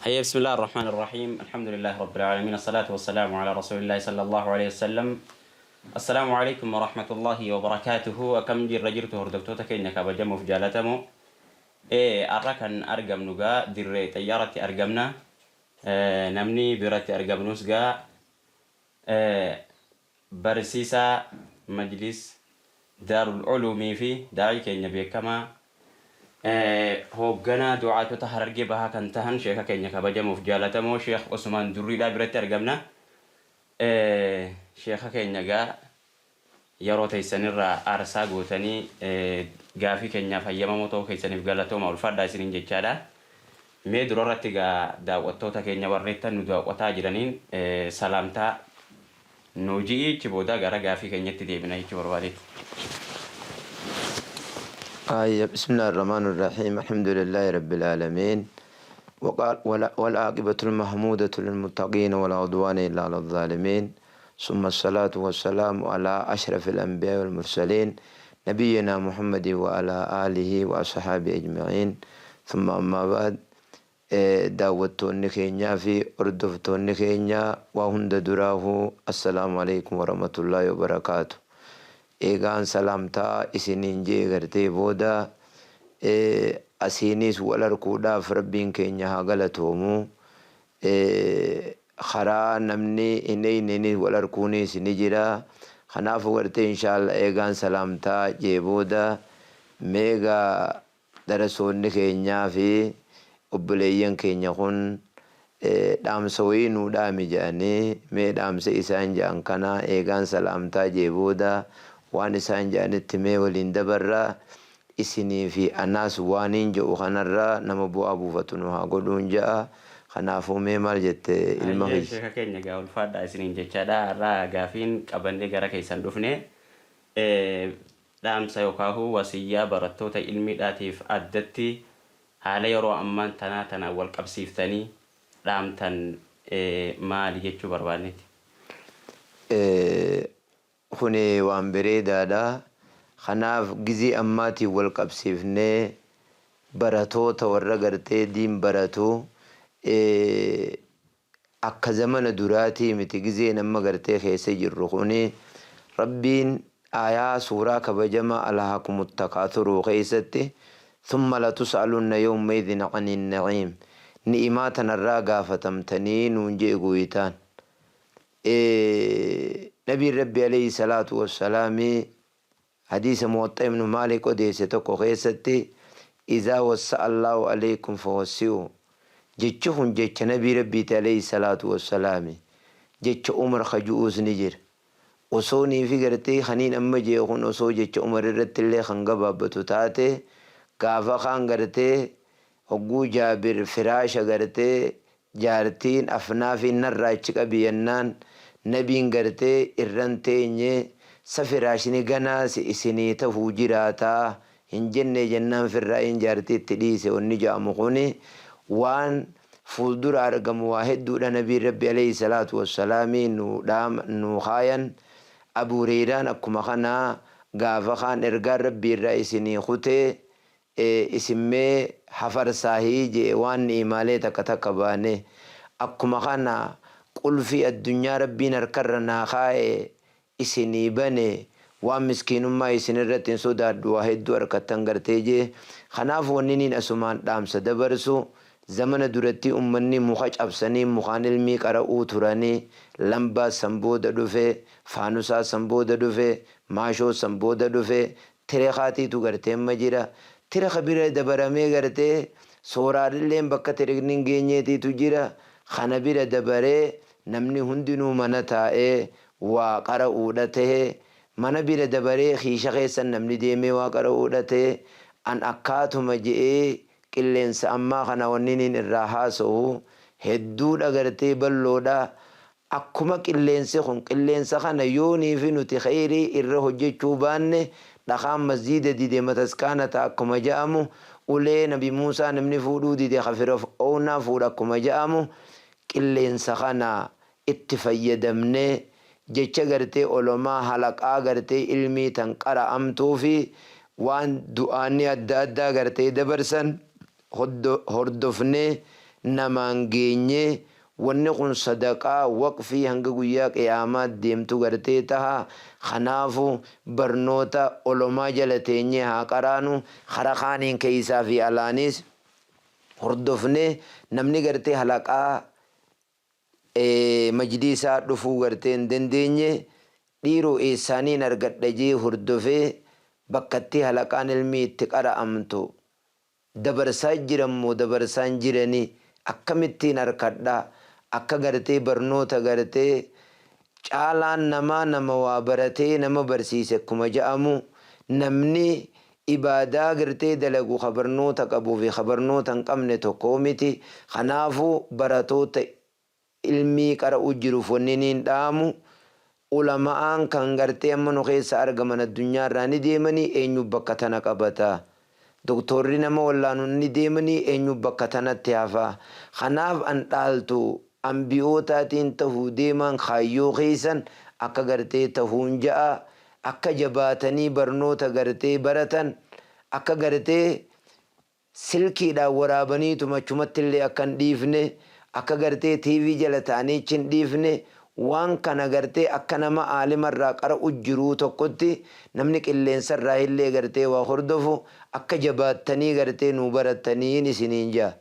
Hayyee, bismillah ar-Rahmaan ar-Rahiim. Alhamdulillahi Rabbil Aalamiin. Assalaatu wassalaamu ala Rasuulillahi sallallahu alayhi wasallam. Assalaamu alaykum wa rahmatullahi wa barakaatuhu. Akkam jirra jirtu, hordoftoota keenya kabajamuuf jaalatamoo? Har'a kan argamnu gaa dirree xayyaaratti argamna. Namni biratti argamnus gaa barsiisaa Majlis Daarul Uluumii fi daa'ii keenya beekamaa, hoogganaa du'aatota Harargee Bahaa kan tahan, sheeka keenya kabajamuuf jaalatamoo Sheekh Usmaan Durriidhaa biratti argamna. Sheeka keenya gaa yeroo teessanirraa aarsaa gootanii gaafii keenyaaf hayyamamoo ta'uu keessaniif galatooma, ulfaadhaa isiniin jechaadha. Mee durarratti gaa daawwattoota keenya warreettan nu daawwataa jiraniin salaamtaa nuu ji'i, achi booda gara gaafii keenyatti deebina jechuu barbaadeeti. آية بسم الله الرحمن الرحيم، الحمد لله رب العالمين، وقال والعاقبة المحمودة للمتقين ولا عدوان إلا على الظالمين، ثم الصلاة والسلام على أشرف الأنبياء والمرسلين نبينا محمد وعلى آله وأصحابه أجمعين، ثم أما بعد. Daawwattoonni keenyaa fi hordoftoonni keenya, waa hunda duraahu assalaamu alaikum warahmatullaahi wabarakaatu. Eegaan salaamtaa isiniin jee gartee booda, asiinis wal arkuudhaaf rabbiin keenya haa galatoomu. Karaa namni hin eeyneenis wal arkuunis ni jira. Kanaafuu gartee inshaallah eegaan salaamtaa jee booda, meegaa darasoonni keenyaa fi obboleeyyan keenya kun dhaamsa wayii nuu dhaami jedhanii, mee dhaamsa isaan jedhan kana eegaan salaamtaa jee booda waan isaan jedhanitti mee waliin dabarra. Isinii fi anaas waaniin jedhu kanarra nama bu'aa buufatu nu haa godhuun jedha. Kanaafuu mee maal jette, ilma Hayyee. Kiyya? Sheeka keenya gaa ulfaadhaa isiniin jechaadha. Har'a gaafiin qabannee gara keessan dhufne dhaamsa yookaahu wasiyyaa barattoota ilmiidhaatiif addatti haala yeroo ammaan tanaa tanaan wal qabsiiftanii dhaamtan maali jechuu barbaanneeti. Kuni waan bareedaadha. Kanaaf gizee ammaatiin wal qabsiifnee baratoota warra gartee diin baratu, akka zamana duraatii miti gizeen amma gartee keessa jirru kuni. Rabbiin aayaa suuraa kabajamaa alhaakumut takaathuruu keessatti thumma latus'alunna yawmaidhin anin na'iim, ni'imaa tanarraa gaafatamtanii nuun jee gooytaan. Nabiin Rabbi alayhi salaatu wassalaami hadiisa Muwaxxa ibnu Maalik odeesse tokko keessatti izaa wassa'a Allaahu alaykum fawassi'uu. Jechi kun jecha nabii Rabbiiti alayhi salaatu wassalaami. Jecha Umar ka ju'uus ni jira. Osoo niifi gartee kaniin amma jee kun osoo jecha Umar irratti illee kan gabaabbatu taate, gaafa kaan gartee hogguu Jaabir firaasha gartee jaartiin afnaafiin narraa achi qabi jennaan, nabiin gartee irran teenye, sa firaashni ganaa si isinii tahuu jiraataa hin jennee jennaan firraa'iin jaartii itti dhiise. Wanni ja'amu kuni waan fuuldura argamu waa hedduudha. Nabiin Rabbi alayhi salaatu wassalaamii nuu dhaama nuu kaayan. Abu Hureyraan akkuma kanaa gaafa kaan ergaan Rabbii irraa isinii kutee isin mee hafarsaahii je'e, waan ni'imaalee takka takka baane. Akkuma kana qulfii addunyaa Rabbiin harkarra naa kaaye isinii bane, waan miskiinummaa isinirratti hin sodaadhu, waa hedduu arkattan gartee jee. Kanaaf wanniniin asumaan dhaamsa dabarsu, zamana duratti ummanni muka cabsanii mukaan ilmii qara'uu turanii. Lambaas san booda dhufe, faanusaas san booda dhufe, maashoos san booda dhufe, tirekaatiitu gartee amma jira. Tireka bira dabaramee gartee sooraarilleen bakka tirekni hin geenyeetiitu jira. Kana bira dabaree namni hundinuu mana taa'ee waa qara'uudha tahe. Mana bira dabaree kiisha keessa namni deemee waa qara'uudha tahe. An akkaatuma je'ee qilleensa ammaa kana wanniniin irraa haasahu hedduudha, gartee balloodha. Akkuma qilleensi kun, qilleensa kana yoonii fi nuti kheyrii irra hojjechuu baanne, dhakaan masjiida dide mataskaana ta'a akkuma ja'amu, ulee nabi Muusaa namni fuudhuu dide ka Fir'oownaa fuudha akkuma ja'amu, qilleensa kana itti fayyadamnee jecha gartee olomaa halaqaa gartee ilmii tan qara'amtuu fi waan du'aanni adda addaa gartee dabarsan hordofnee. namaan geenyee wanni kun sadaqaa waqfii hanga guyyaa qiyaamaa deemtu gartee taha. Kanaafu barnoota olomaa jala teenyee haa qaraanu, kara kaaniin keeysaa fi alaanis hordofnee namni gartee halaqaa majliisaa dhufuu gartee hin dandeenye dhiiroo eessaaniin argadha jee hordofee bakkattii halaqaan ilmii itti qara'amtu dabarsaa jiran moo dabarsaa hin jiranii akkamittiin arkadha akka gartee barnoota gartee caalaan namaa nama waa baratee nama barsiise akkuma ja'amu namni ibaadaa gartee dalagu ka barnoota qabuu fi ka barnoota hin qabne tokkoo miti. Kanaafuu baratoota ilmii qara'u jiruuf wanni niin dhaamu, ulama'aan kan gartee amma nu keessa argaman addunyaa irraa ni deemanii, eenyu bakka tana qabata? Doktoorri nama wallaanu ni deemanii, eenyu bakka tanatti hafa? Kanaaf an dhaaltu anbiyootaatiin tahuu deemaan kaayyoo keessan akka gartee tahuun ja'a, akka jabaatanii barnoota gartee baratan, akka gartee silkiidhaan waraabaniituma achumattillee akka hin dhiifne, akka gartee TV jala ta'anii achi hin dhiifne, waan kana gartee akka nama aalima irraa qara'u jiruu tokkotti namni qilleensa irraa illee gartee waa hordofu akka jabaattanii gartee nuu barattaniin isiniin ja'a.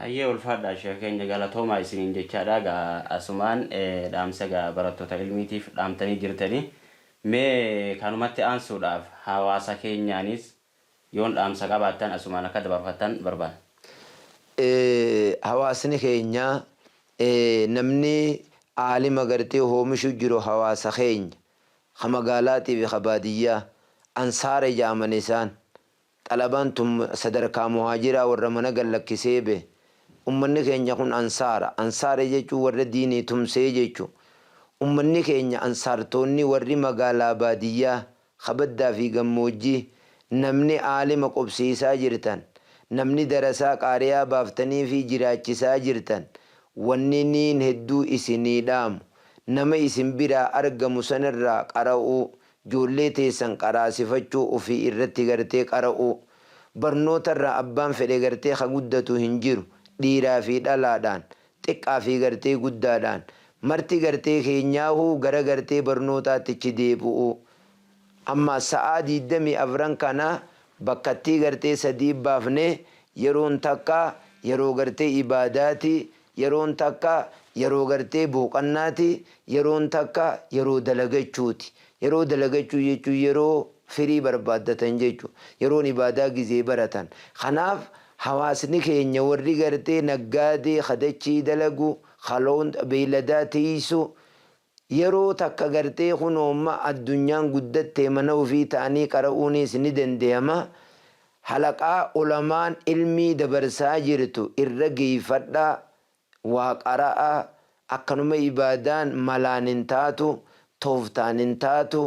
Hayyee, ulfaadhaa sheekh keenya, galatoomaa isiniin jechaadha. Gaa asumaan dhaamsa gaa barattoota ilmiitiif dhaamtanii jirtanii. Mee kanumatti aansuudhaaf hawaasa keenyaanis yoon dhaamsa qabaattan asumaan akka dabarfattan barbaanna. Hawaasni keenya, namni aalima gartee hoomishu jiru hawaasa keenya ka magaalaatii fi ka baadiyyaa ansaara ja'aman isaan. Xalabaan tun sadarkaa muhaajiraa warra mana gad lakkisee bahe. Ummanni keenya kun ansaara. Ansaara jechuun warra diinii tumsee jechu. Ummanni keenya ansaartoonni warri magaalaa baadiyyaa, ka baddaa fi gammoojjii, namni aalima qubsiisaa jirtan, namni darasaa qaari'aa baaftaniifii jiraachisaa jirtan, wanni niin hedduu isinii dhaamu, nama isin biraa argamu sanirraa qara'uu, joollee teessan qaraasifachuu, ufii irratti gartee qara'uu. Barnoota irraa abbaan fedhe gartee ka guddatu hin jiru, dhiiraa fi dhalaadhaan, xiqqaa fi gartee guddaadhaan, marti gartee keenyaahuu gara gartee barnootaattichi deebi'uu. Amma sa'aa 24n kana bakkattii gartee 3 baafne, yeroon takka yeroo gartee ibaadaati, yeroon takka yeroo gartee booqannaati, yeroon takka yeroo dalagachuuti. Yeroo dalagachuu jechuun yeroo firii barbaaddatan jechu. Yeroon ibaadaa gizee baratan. Kanaaf hawaasni keenya warri gartee naggaadee ka dachii dalagu, ka loon beeyladaa tiiysu, yeroo takka gartee kunoo amma addunyaan guddattee mana ufii ta'anii qara'uuniis ni dandayama. Halaqaa ulamaan ilmii dabarsaa jirtu irra geeyfadhaa, waa qara'aa, akkanuma ibaadaan malaan hin taatu, tooftaan hin taatu,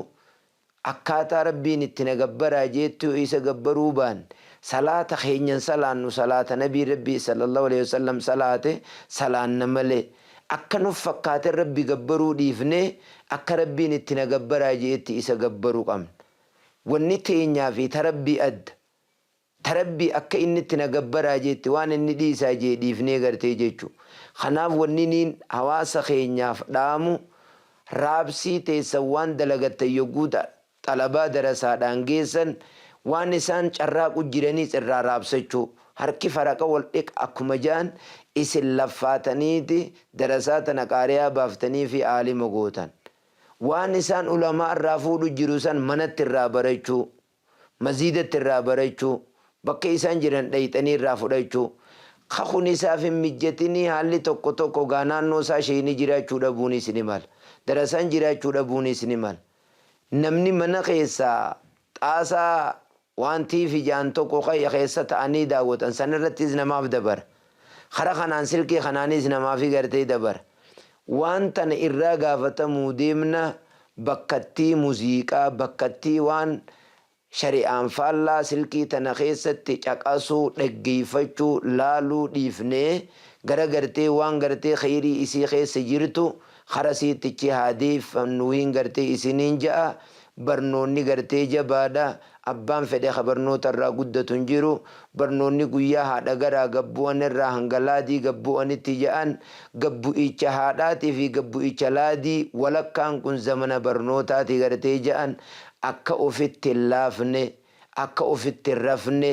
akkaataa Rabbiin itti na gabbaraa jeetti yoo isa gabbaruu baanne, salaata keenya hin salaannu, salaata Nabiin Rabbii sallallahu aleyhi wasallam salaate salaanna malee, akka nuf fakkaaten Rabbi gabbaruu dhiifnee akka Rabbiin itti na gabbaraa je'etti isa gabbaru qabna. Wanni teenyaa fi ta Rabbii adda. Ta Rabbii akka inni itti na gabbaraa jeetti waan inni dhiisaa jee dhiifnee gartee jechu. Kanaaf wanni niin hawaasa keenyaaf dhaamu, raabsii teessan waan dalagattan yogguu xalabaa darasaadhaan geessan waan isaan carraaqu jiraniis irraa raabsachuu. Harki faraqa wal dhiqa akkuma ja'an, isin laffaataniiti darasaa tana qaari'aa baaftaniifii aalima gootan. Waan isaan ulamaa irraa fuudhu jiru san manatti irraa barachuu, masjiidatti irraa barachuu, bakka isaan jiran dhayxanii irraa fudhachuu. Ka kun isaaf hin mijjatinii haalli tokko tokko gaa naannoo isaa sheeyni jiraachuu dhabuunis ni mala. Darasaan jiraachuu dhabuunis ni mala. Namni mana keessaa xaasaa waan tiifi ja'an tokko keessa ta'anii daawwatan sanirrattis namaaf dabara. Kara kanaan silkii kanaanis namaafi gartee dabara. Waan tana irraa gaafatamuu deemna, bakkattii muziiqaa, bakkattii waan shari'aan faallaa silkii tana keessatti caqasuu, dhaggeeffachuu, laaluu dhiifnee gara gartee waan gartee kheyrii isii keessa jirtu kara siittichi haa deeffannuuhin gartee isiniin ja'a. Barnoonni gartee jabaadha. Abbaan fedhe ka barnoota irraa guddatu hin jiru. Barnoonni guyyaa haadha garaa gad bu'an irraa hanga laadii gad bu'anitti ja'an. Gad bu'icha haadhaatii fi gad bu'icha laadii walakkaan kun zamana barnootaati gartee ja'an. Akka ofitti hin laafne, akka ofitti hin rafne,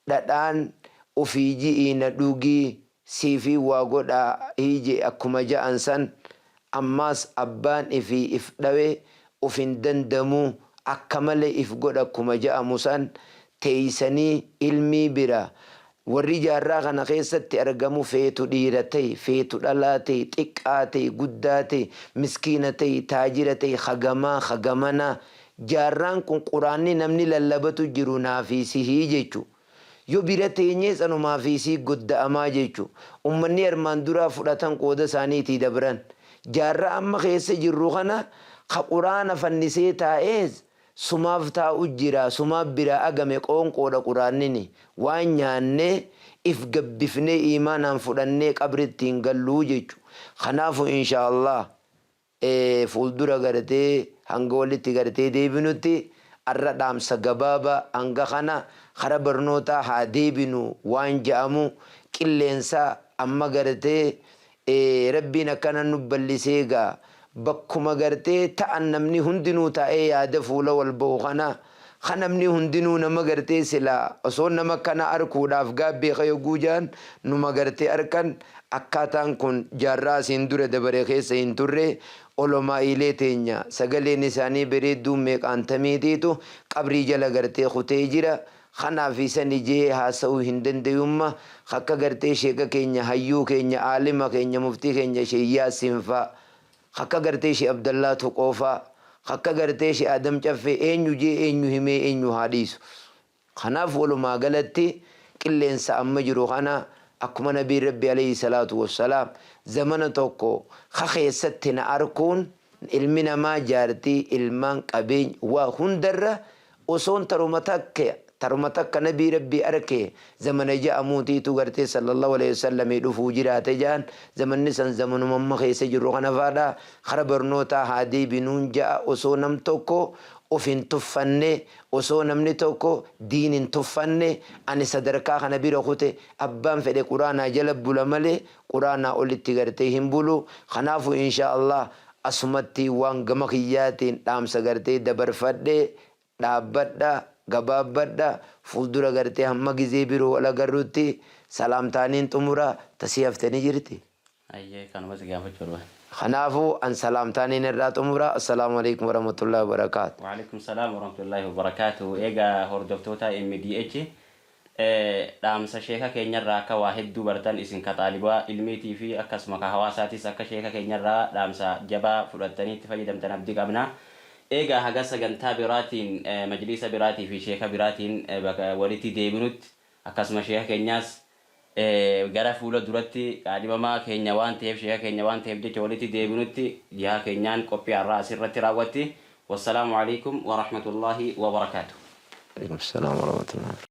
dhadhaan ofii ji'ii na dhugi siifin waa godhaa hiije akkuma ja'an san, ammaas abbaan ifii if dhawe uf hin dandamu akka malee if godha akkuma ja'amu san, teeysanii ilmii bira warri jaarraa kana keessatti argamu feetu dhiira ta'i, feetu dhalaa ta'i, xiqqaa ta'i, guddaa ta'i, miskiina ta'i, taajira ta'i, ka gamaa, ka gamanaa, jaarraan kun quraanni namni lallabatu jiru naafii sihii jechu. Yo bira teenyees anumaa fi isii godda'amaa jechu. Ummanni armaan duraa fudhatan qooda isaaniitii dabran. Jaarraa amma keessa jirru kana ka quraana fannisee taa'ees sumaaf taa'u jira, sumaaf biraa agame qoonqoodha quraannini. Waan nyaannee, if gabbifnee iimaanaan fudhannee qabritti hin galluu jechu. Kanaafu inshaa Allah fuuldura gartee hanga walitti gartee deebinutti arra dhaamsa gabaaba hanga kana kara barnootaa haa deebinu waan ja'amu qilleensa amma gartee Rabbiin akkana nu ballisee gaa bakkuma gartee ta'an namni hundinuu taa'ee yaada fuula wal bahu kana ka namni hundinuu nama gartee silaa osoo nama akkana arkuudhaaf gaabbee ka yogguu ja'an numa gartee arkan. Akkaataan kun jaarraa asiin dura dabare keessa hin turre. Olomaa'iilee teenya sagaleen isaanii bereedduun meeqaantamiitiitu qabrii jala gartee kutee jira. Kanaa fi sani je'ee haasa'uu hin dandayumma. Akka gartee sheeka keenya, hayyuu keenya, aalima keenya, muftii keenya Sheek Yaasiin faa, akka gartee Sheek Abdallaa Tuqoo faa, akka gartee Sheek Adam Caffee eenyu je'ee eenyu himee eenyu haa dhiisu. Kanaaf walumaa galatti qilleensa amma jiru kana akkuma Nabiin Rabbii aleyhi salaatu wassalaam zamana tokko ka keessatti na arkuun ilmi namaa jaartii, ilmaan, qabeenya waa hundarra osoon taruma takka taruma takka Nabii Rabbii arke zamana ja'amuutiitu gartee sallallahu aleyhi wasallamii dhufuu jiraate ja'an. Zamanni san zamanuma amma keessa jirru kana faadha. Kara barnootaa haa deebinuun ja'a. Osoo nam tokko of hin tuffanne, Osoo namni tokko diin hin tuffanne ani sadarkaa kana bira kute, abbaan fedhe quraanaa jala bula malee quraanaa olitti gartee hin bulu. Kanaafu inshaa Allah asumatti waan gama kiyyaatiin dhaamsa gartee dabarfadhe dhaabbadha, gabaabbadha. Fuuldura gartee hamma gizee biroo wal agarrutti salaamtaaniin xumura. Ta si hafte ni jirti? Hayyee, kanuma si gaafachuu barbaade. Kanaafuu an salaamtaaniin irraa xumura. Assalaamu Aleykum Warahmatullaahi Wabarakaatu. Wa'aleykum salaam warahmatullaahi wabarakaatuh. Egaa hordoftoota MDH, dhaamsa sheeka keenyarraa akka waa hedduu bartan, isin ka xaalibaa ilmiitii fi akkasuma ka hawaasaatis akka sheeka keenyarraa dhaamsa jabaa fudhattanii itti fayyadamtan abdii qabna. Egaa haga sagantaa biraatiin, majliisa biraatii fi sheeka biraatiin walitti deebinutti, akkasuma sheeka keenyaas gara fuula duratti qaadhimamaa keenya waan ta'eef, sheeka keenya waan ta'eef jecha walitti deebinutti jihaa keenyaan qophii har'aa asirratti raawwatti. Wassalaamu alaikum warahmatullaahi wabarakaatuh. Waaleykum salaam warahmatullahi.